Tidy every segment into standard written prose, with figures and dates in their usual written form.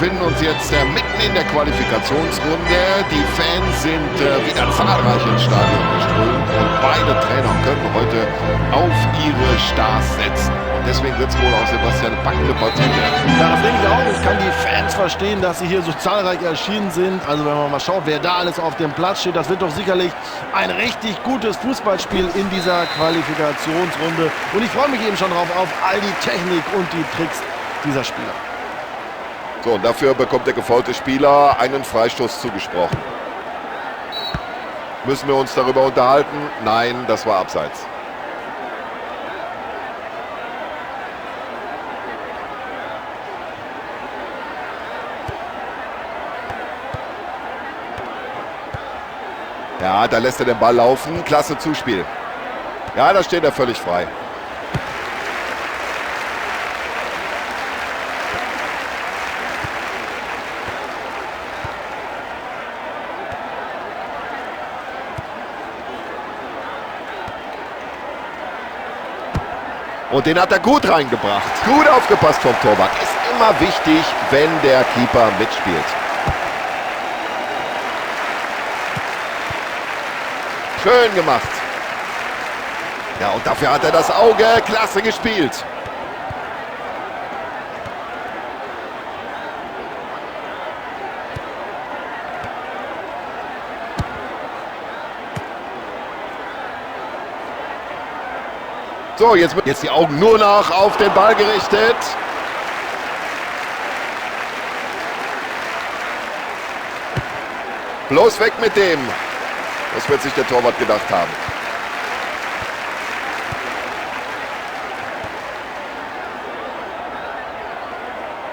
befinden uns jetzt mitten in der Qualifikationsrunde. Die Fans sind wieder zahlreich ins Stadion geströmt und beide Trainer können heute auf ihre Stars setzen. Und deswegen wird es wohl auch, Sebastian, eine packende Partie werden. Ja, das denke ich auch. Ich kann die Fans verstehen, dass sie hier so zahlreich erschienen sind. Also wenn man mal schaut, wer da alles auf dem Platz steht, das wird doch sicherlich ein richtig gutes Fußballspiel in dieser Qualifikationsrunde. Und ich freue mich eben schon drauf, auf all die Technik und die Tricks dieser Spieler. So, und dafür bekommt der gefoulte Spieler einen Freistoß zugesprochen. Müssen wir uns darüber unterhalten? Nein, das war abseits. Ja, da lässt er den Ball laufen. Klasse Zuspiel. Ja, da steht er völlig frei. Und den hat er gut reingebracht. Gut aufgepasst vom Torwart. Ist immer wichtig, wenn der Keeper mitspielt. Schön gemacht. Ja, und dafür hat er das Auge. Klasse gespielt. So, jetzt die Augen nur noch auf den Ball gerichtet. Bloß weg mit dem. Das wird sich der Torwart gedacht haben.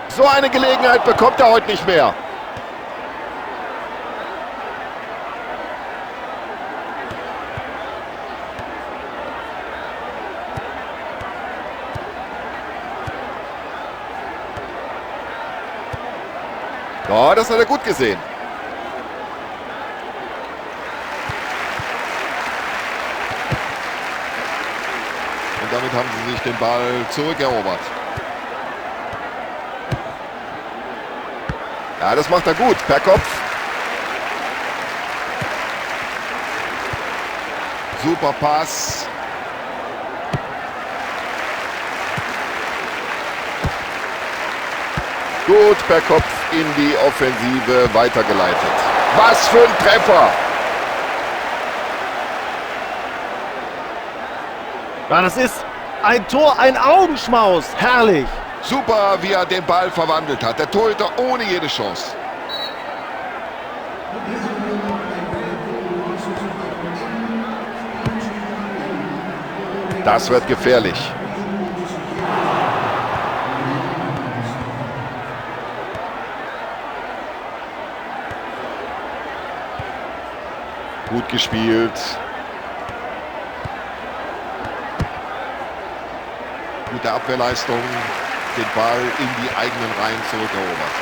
So eine Gelegenheit bekommt er heute nicht mehr. Ja, das hat er gut gesehen. Und damit haben sie sich den Ball zurückerobert. Ja, das macht er gut. Per Kopf. Super Pass. Gut per Kopf in die Offensive weitergeleitet. Was für ein Treffer! Ja, das ist ein Tor, ein Augenschmaus. Herrlich. Super, wie er den Ball verwandelt hat. Der Torhüter ohne jede Chance. Das wird gefährlich. Gut gespielt. Gute Abwehrleistung. Den Ball in die eigenen Reihen zurückerobert.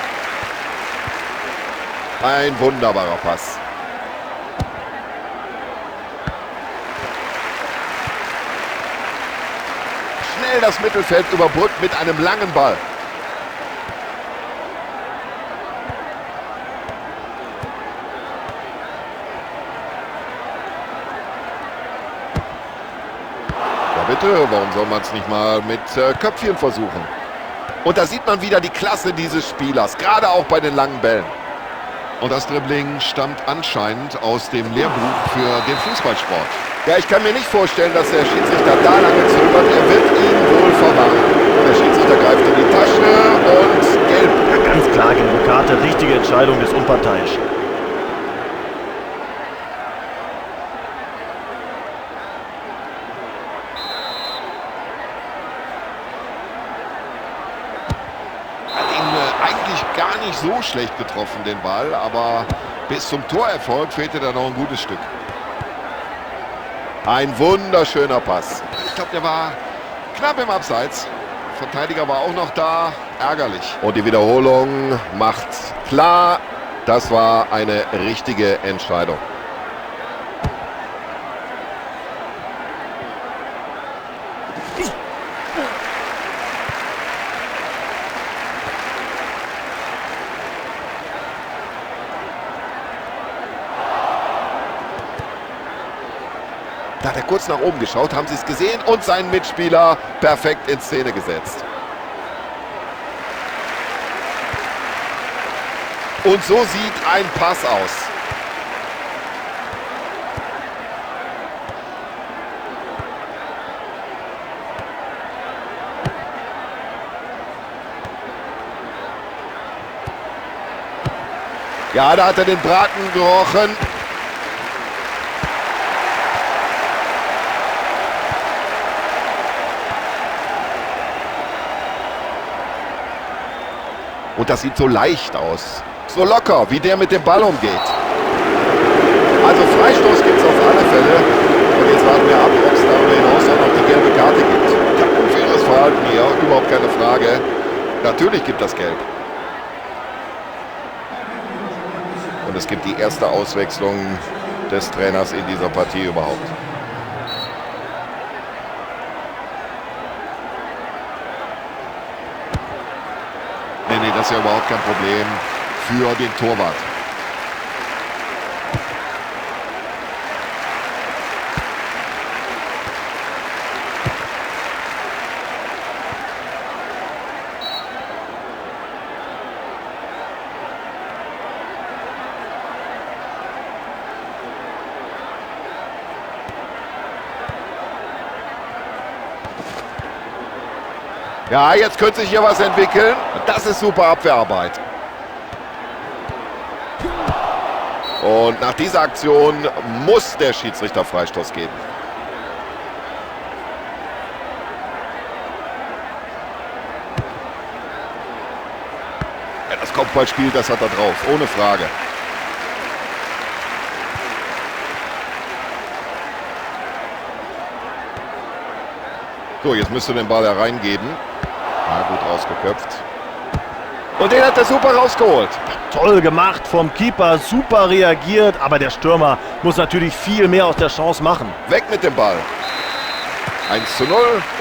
Ein wunderbarer Pass. Schnell das Mittelfeld überbrückt mit einem langen Ball. Ja bitte, warum soll man es nicht mal mit Köpfchen versuchen? Und da sieht man wieder die Klasse dieses Spielers, gerade auch bei den langen Bällen. Und das Dribbling stammt anscheinend aus dem Lehrbuch für den Fußballsport. Ja, ich kann mir nicht vorstellen, dass der Schiedsrichter da lange zögert. Er wird ihn wohl verwarnen. Der Schiedsrichter greift in die Tasche und gelb. Ja, ganz klar, gelbe Karte, richtige Entscheidung des Unparteiischen. Nicht so schlecht getroffen, den Ball, aber bis zum Torerfolg fehlte da noch ein gutes Stück. Ein wunderschöner Pass. Ich glaube, der war knapp im Abseits. Verteidiger war auch noch da. Ärgerlich. Und die Wiederholung macht klar, das war eine richtige Entscheidung. Da hat er kurz nach oben geschaut, haben Sie es gesehen und seinen Mitspieler perfekt in Szene gesetzt. Und so sieht ein Pass aus. Ja, da hat er den Braten gerochen. Und das sieht so leicht aus. So locker, wie der mit dem Ball umgeht. Also Freistoß gibt es auf alle Fälle. Und jetzt warten wir ab, ob es darüber hinaus auch noch die gelbe Karte gibt. Ja, unfaires Verhalten hier, überhaupt keine Frage. Natürlich gibt das Gelb. Und es gibt die erste Auswechslung des Trainers in dieser Partie überhaupt. Nee, nee, das ist ja überhaupt kein Problem für den Torwart. Ja, jetzt könnte sich hier was entwickeln. Das ist super Abwehrarbeit. Und nach dieser Aktion muss der Schiedsrichter Freistoß geben. Ja, das Kopfballspiel, das hat er drauf, ohne Frage. So, jetzt müsst ihr den Ball hereingeben. Ja, gut rausgeköpft. Und den hat er super rausgeholt. Toll gemacht vom Keeper, super reagiert, aber der Stürmer muss natürlich viel mehr aus der Chance machen. Weg mit dem Ball. 1:0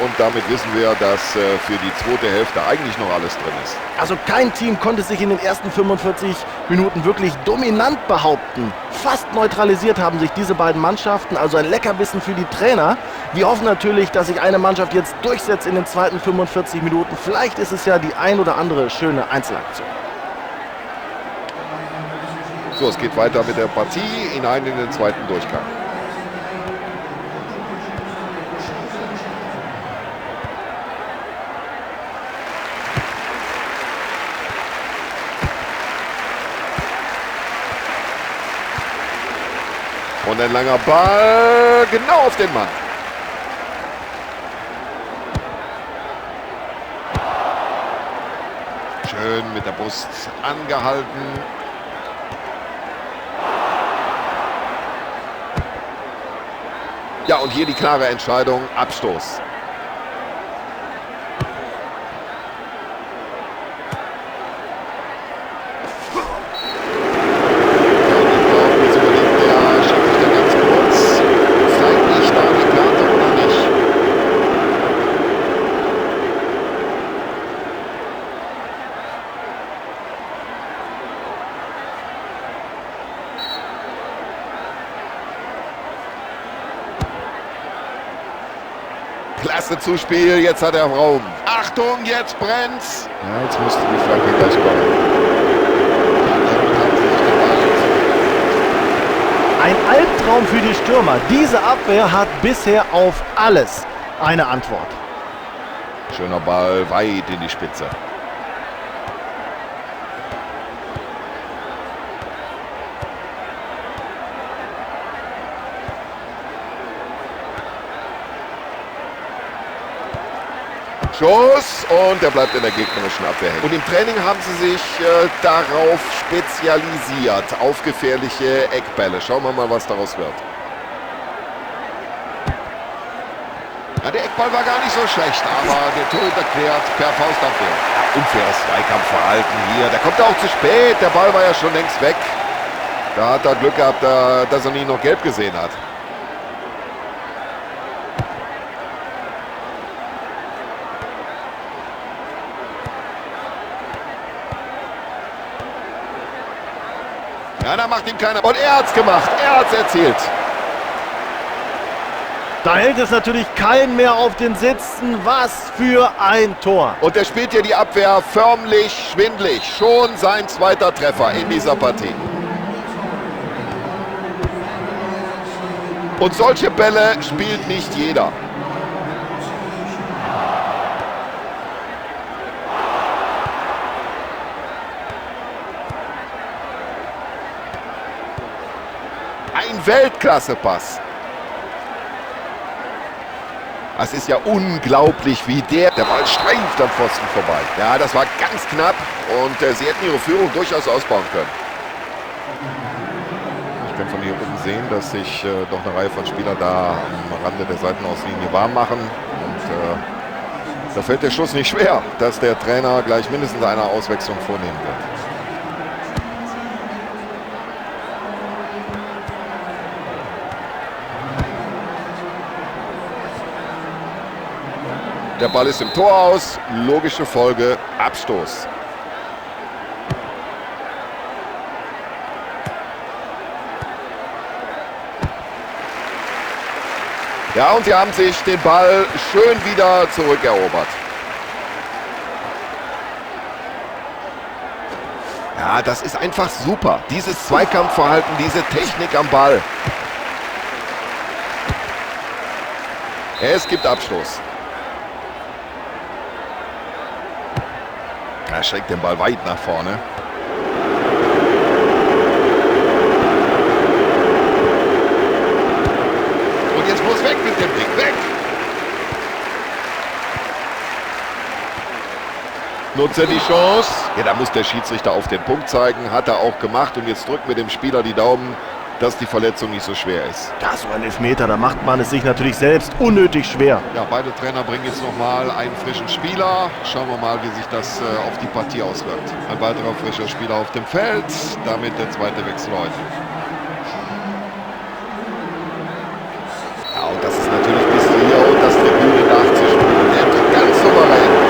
und damit wissen wir, dass für die zweite Hälfte eigentlich noch alles drin ist. Also kein Team konnte sich in den ersten 45 Minuten wirklich dominant behaupten. Fast neutralisiert haben sich diese beiden Mannschaften, also ein Leckerbissen für die Trainer. Wir hoffen natürlich, dass sich eine Mannschaft jetzt durchsetzt in den zweiten 45 Minuten. Vielleicht ist es ja die ein oder andere schöne Einzelaktion. So, es geht weiter mit der Partie hinein in den zweiten Durchgang. Und ein langer Ball, genau auf den Mann. Schön mit der Brust angehalten. Ja, und hier die klare Entscheidung, Abstoß. Klasse Zuspiel, jetzt hat er Raum. Achtung, jetzt brennt's. Ja, jetzt müsste die Flanke gleich kommen. Ein Albtraum für die Stürmer. Diese Abwehr hat bisher auf alles eine Antwort. Schöner Ball, weit in die Spitze. Schuss und der bleibt in der gegnerischen Abwehr hängen. Und im Training haben sie sich darauf spezialisiert, auf gefährliche Eckbälle. Schauen wir mal, was daraus wird. Ja, der Eckball war gar nicht so schlecht, aber der Torhüter klärt per Faustabwehr. Ja, unfaires Zweikampfverhalten hier. Der kommt auch zu spät, der Ball war ja schon längst weg. Da hat er Glück gehabt, dass er nicht noch gelb gesehen hat. Ja, da macht ihm keiner. Und er hat's gemacht. Er hat's erzielt. Da hält es natürlich keinen mehr auf den Sitzen. Was für ein Tor. Und er spielt hier die Abwehr förmlich schwindlig. Schon sein zweiter Treffer in dieser Partie. Und solche Bälle spielt nicht jeder. Ein Weltklasse-Pass. Das ist ja unglaublich, wie der Ball streift am Pfosten vorbei. Ja, das war ganz knapp und sie hätten ihre Führung durchaus ausbauen können. Ich kann von hier oben sehen, dass sich doch eine Reihe von Spielern da am Rande der Seitenauslinie warm machen. Und da fällt der Schuss nicht schwer, dass der Trainer gleich mindestens eine Auswechslung vornehmen wird. Der Ball ist im Tor aus. Logische Folge, Abstoß. Ja, und sie haben sich den Ball schön wieder zurückerobert. Ja, das ist einfach super. Dieses Zweikampfverhalten, diese Technik am Ball. Es gibt Abstoß. Er schreckt den Ball weit nach vorne. Und jetzt bloß weg mit dem Ding. Weg! Nutzt er die Chance? Ja, da muss der Schiedsrichter auf den Punkt zeigen. Hat er auch gemacht. Und jetzt drücken wir dem Spieler die Daumen, dass die Verletzung nicht so schwer ist. Ja, so ein Elfmeter, da macht man es sich natürlich selbst unnötig schwer. Ja, beide Trainer bringen jetzt nochmal einen frischen Spieler. Schauen wir mal, wie sich das auf die Partie auswirkt. Ein weiterer frischer Spieler auf dem Feld. Damit der zweite Wechsel heute. Ja, und das ist natürlich bis hier und das Tribüne nachzuspielen. Der tritt ganz souverän.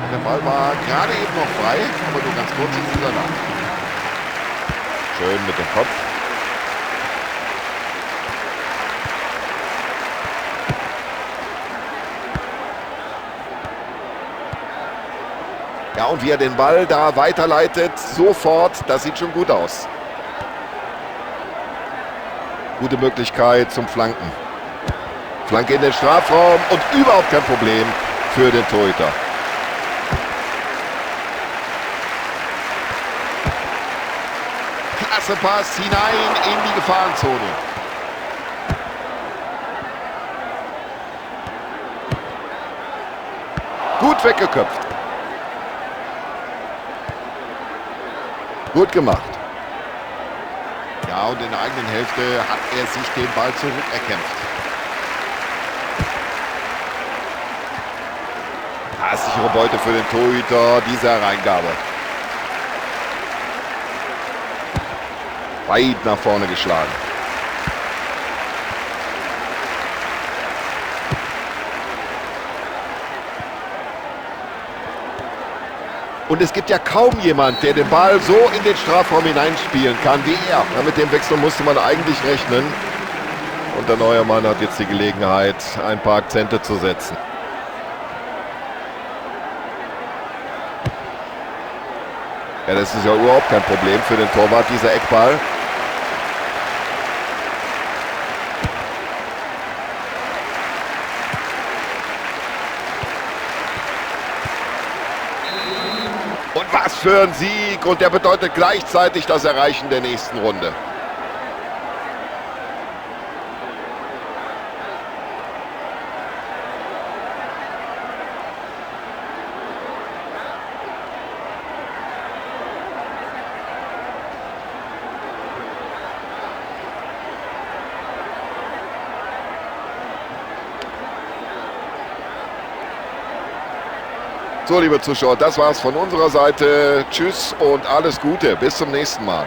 Der Ball war gerade eben noch frei, aber nur ganz kurz ist er da. Schön mit dem Kopf. Ja, und wie er den Ball da weiterleitet, sofort, das sieht schon gut aus. Gute Möglichkeit zum Flanken. Flanke in den Strafraum und überhaupt kein Problem für den Torhüter. Klasse Pass hinein in die Gefahrenzone. Gut weggeköpft. Gut gemacht. Ja, und in der eigenen Hälfte hat er sich den Ball zurückerkämpft. Ah, sichere Beute für den Torhüter, diese Hereingabe. Weit nach vorne geschlagen. Und es gibt ja kaum jemand, der den Ball so in den Strafraum hineinspielen kann wie er. Ja, mit dem Wechsel musste man eigentlich rechnen. Und der neue Mann hat jetzt die Gelegenheit, ein paar Akzente zu setzen. Ja, das ist ja überhaupt kein Problem für den Torwart, dieser Eckball. Und was für ein Sieg! Und der bedeutet gleichzeitig das Erreichen der nächsten Runde. So, liebe Zuschauer, das war's von unserer Seite. Tschüss und alles Gute. Bis zum nächsten Mal.